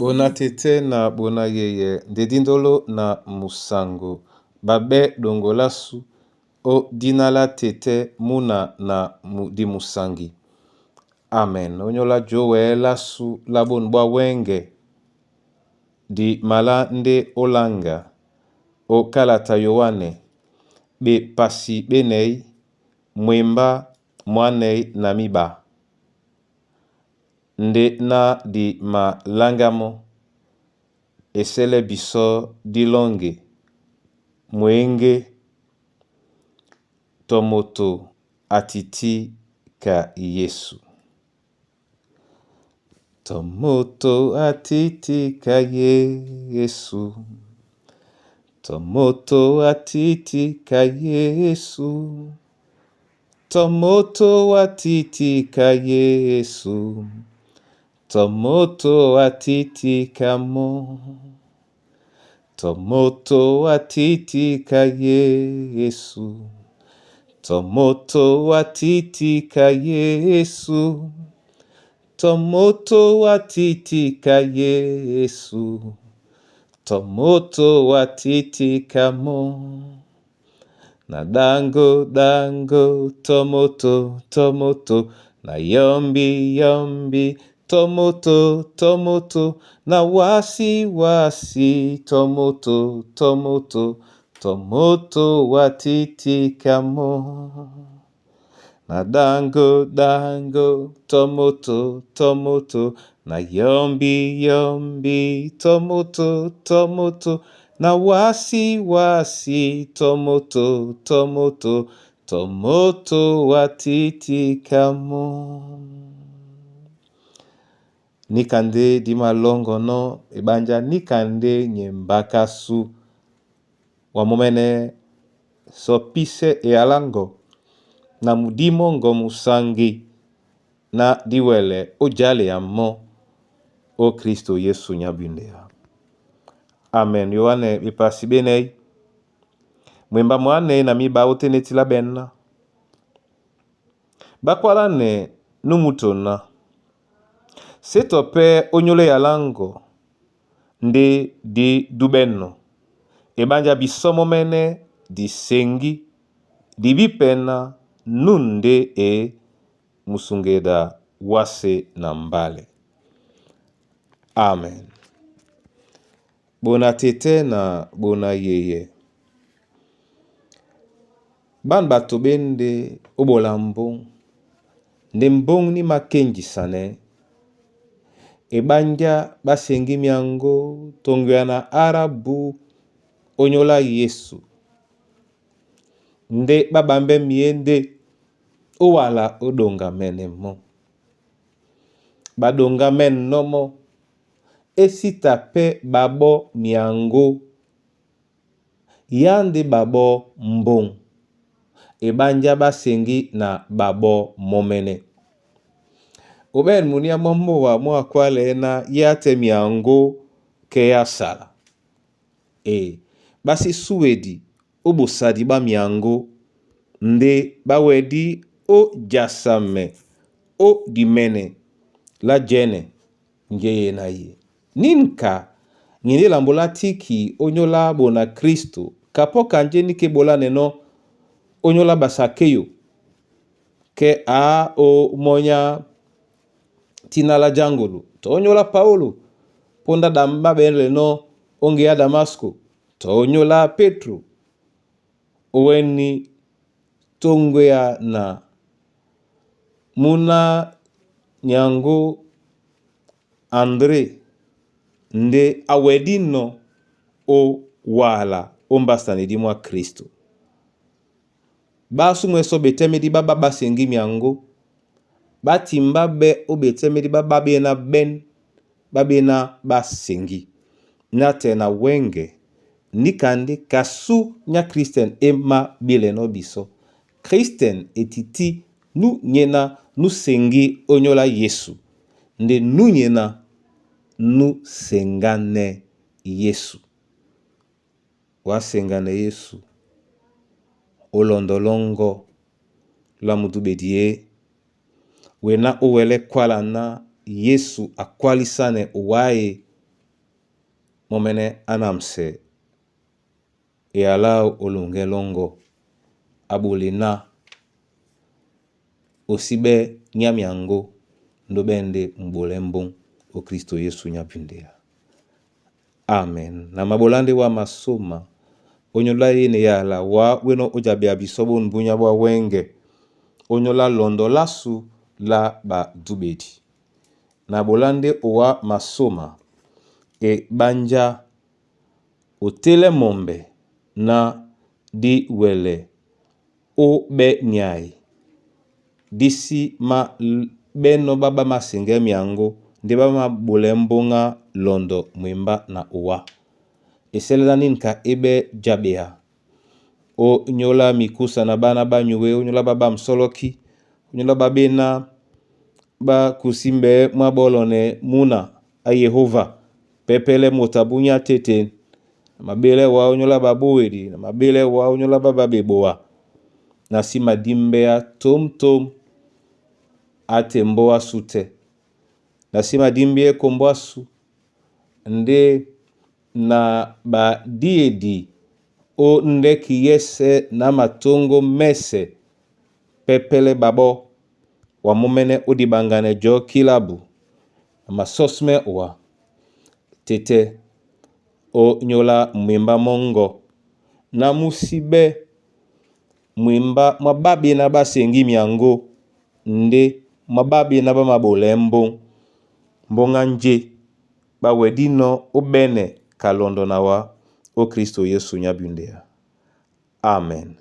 Bona tete na bona yeye nde dindolo na musango babe dongolasu o dina la tete muna na dimusangi. Amen. Onyola jowe lasu la bonu bwa wenge di mala nde olanga o kalata Yoane bepasi benei mwemba mwanei na miba nde na di malanga mɔ esele biso dilonge mwenge to moto atiti ka Yesu. To moto atiti ka Yesu. To moto atiti ka Yesu. To moto atiti ka Yesu. To moto atiti ka mo. To moto atiti ka Yesu. To moto atiti ka Yesu. To moto atiti ka Yesu. To moto atiti ka mo. Na dango dango to moto to moto na yombi yombi to moto to moto na wasi wasi to moto to moto to moto atiti ka mo. Na dango dango to moto to moto na yombi yombi to moto to moto na wasi wasi to moto to moto to moto atiti ka mo. Nikande di malongono ebanja nikande nyembakasu wa momene so pise e alango na mudimo ngo musangi na diwele ojale ya mo o Kristo Yesu nyabindea. Amen. Yohane bipasi benei mwemba mwane na miba otenetila benna. Bakwala ne numutona. Seto pe onyole ya lango nde di dubeno. Ebanja bisomo mene di sengi di bipena nunde e musungeda wase na mbale. Amen. Bona tete na bona yeye. Ban bato bende obola mbong. Nde mbong ni makenjisane. Ebanja basengi miango tongwa na arabu onyola Yesu. Nde babambe miende owala odonga mene mo. Badonga men nomo esita pe babo miango yande babo mbong. Ebanja basengi na babo momene. Oben munia mombo wa mo akwale na yate miango ke ya sala. E basi suedi obosadi ba miango nde bawedi o jasame o dimene la jene ngeye na ye. Ninka ngine lambola tiki onyola bona Kristo kapo kanje nike bola neno onyola basakeyo ke a o monya tina la jangolo to onyola Paulo ponda damba benle no onge ya Damasco to onyola Petro oweni tongwea na muna nyango Andre nde awedi no o wala ombasani mwa Kristo. Basu mweso betemedi baba basengi miango batimba be o betemedi baba bena ben babena basengi na te na wenge nikande kasu nya Christian ema bile no biso. Christian etiti nu nyena nu sengi onyola Yesu nde nu nyena nu sengane Yesu. Wasengane Yesu olondolongo la mutu bedie wena owele kwala na Yesu akwalisane owaye Mɔ́mɛ́nɛ́ á namsɛ eyala áō ó luŋgɛ́ lɔ́ŋgɔ́ a ɓole ná o sí ɓɛ́ nyá myaŋgó ndé ó ɓɛ̂n ndé muɓolɛ́ mbóŋ ó Kristo Yesu nyá bindea. Amen. Na maɓolá ndé wa masóma ónyólá yéne yala wá wénɔ̄ ó jabea bisɔ́ bó mbunyá bwá wɛ́ŋgɛ ónyólá lɔndɔ lásu lá ɓadúɓedi. Na ɓolá ndé owá masóma eɓánjá o télɛ́ mɔmbɛ ná dí wɛlɛ ó ɓɛ́ nyay dí sí má ɓɛ́nɔ́ ɓá ɓá maseŋgɛ́ myaŋgó ndé ɓá māɓolɛɛ́ mbóŋá lɔndɔ mwembá na owá. Esɛ́lɛ́ lá nîn ka é ɓɛ́ jabea ó nyóla mikúsa na ɓána ɓá nyué, ó nyóla ɓá ɓam sɔ́lɔ́kí, ó nyóla ɓá ɓéná ɓá kusímbɛ́ mwá ɓɔ́lɔnɛ múna á Yehova pɛ́pɛ́lɛ́ moto a búnyá têten na maɓélɛ́ wá ó nyóla ɓabówedi na maɓélɛ́ wá ó nyóla ɓá ɓá ɓeboa na sí madímbɛ́á tôm-tôm á te mbóa ásu tɛ́ na sí madímbɛ́ ékombó ásu ndé na ɓadíedi ó ndɛ́ki yɛ́sɛ̄ ná matóŋgó mɛ́sɛ̄ pɛ́pɛ́lɛ́ ɓaɓɔ́ wa mɔ́mɛ́nɛ́ ó ɗiɓaŋganɛ jɔ̌ kílábu na masɔ́smɛ́ owa tɛ́tɛ́ ó nyóla mwembá mɔ́ŋgɔ ná mú sí ɓɛ́ mwembá mwá ɓá ɓéná ɓá seŋgí myaŋgó ndé mwá ɓá ɓéná ɓá maɓolɛɛ́ mbóŋ mbóŋ á njé ɓá wɛdínɔ̄ ó ɓɛ́nɛ ka lɔndɔ na wá ó Kristo Yesu nyá bindea. Amen.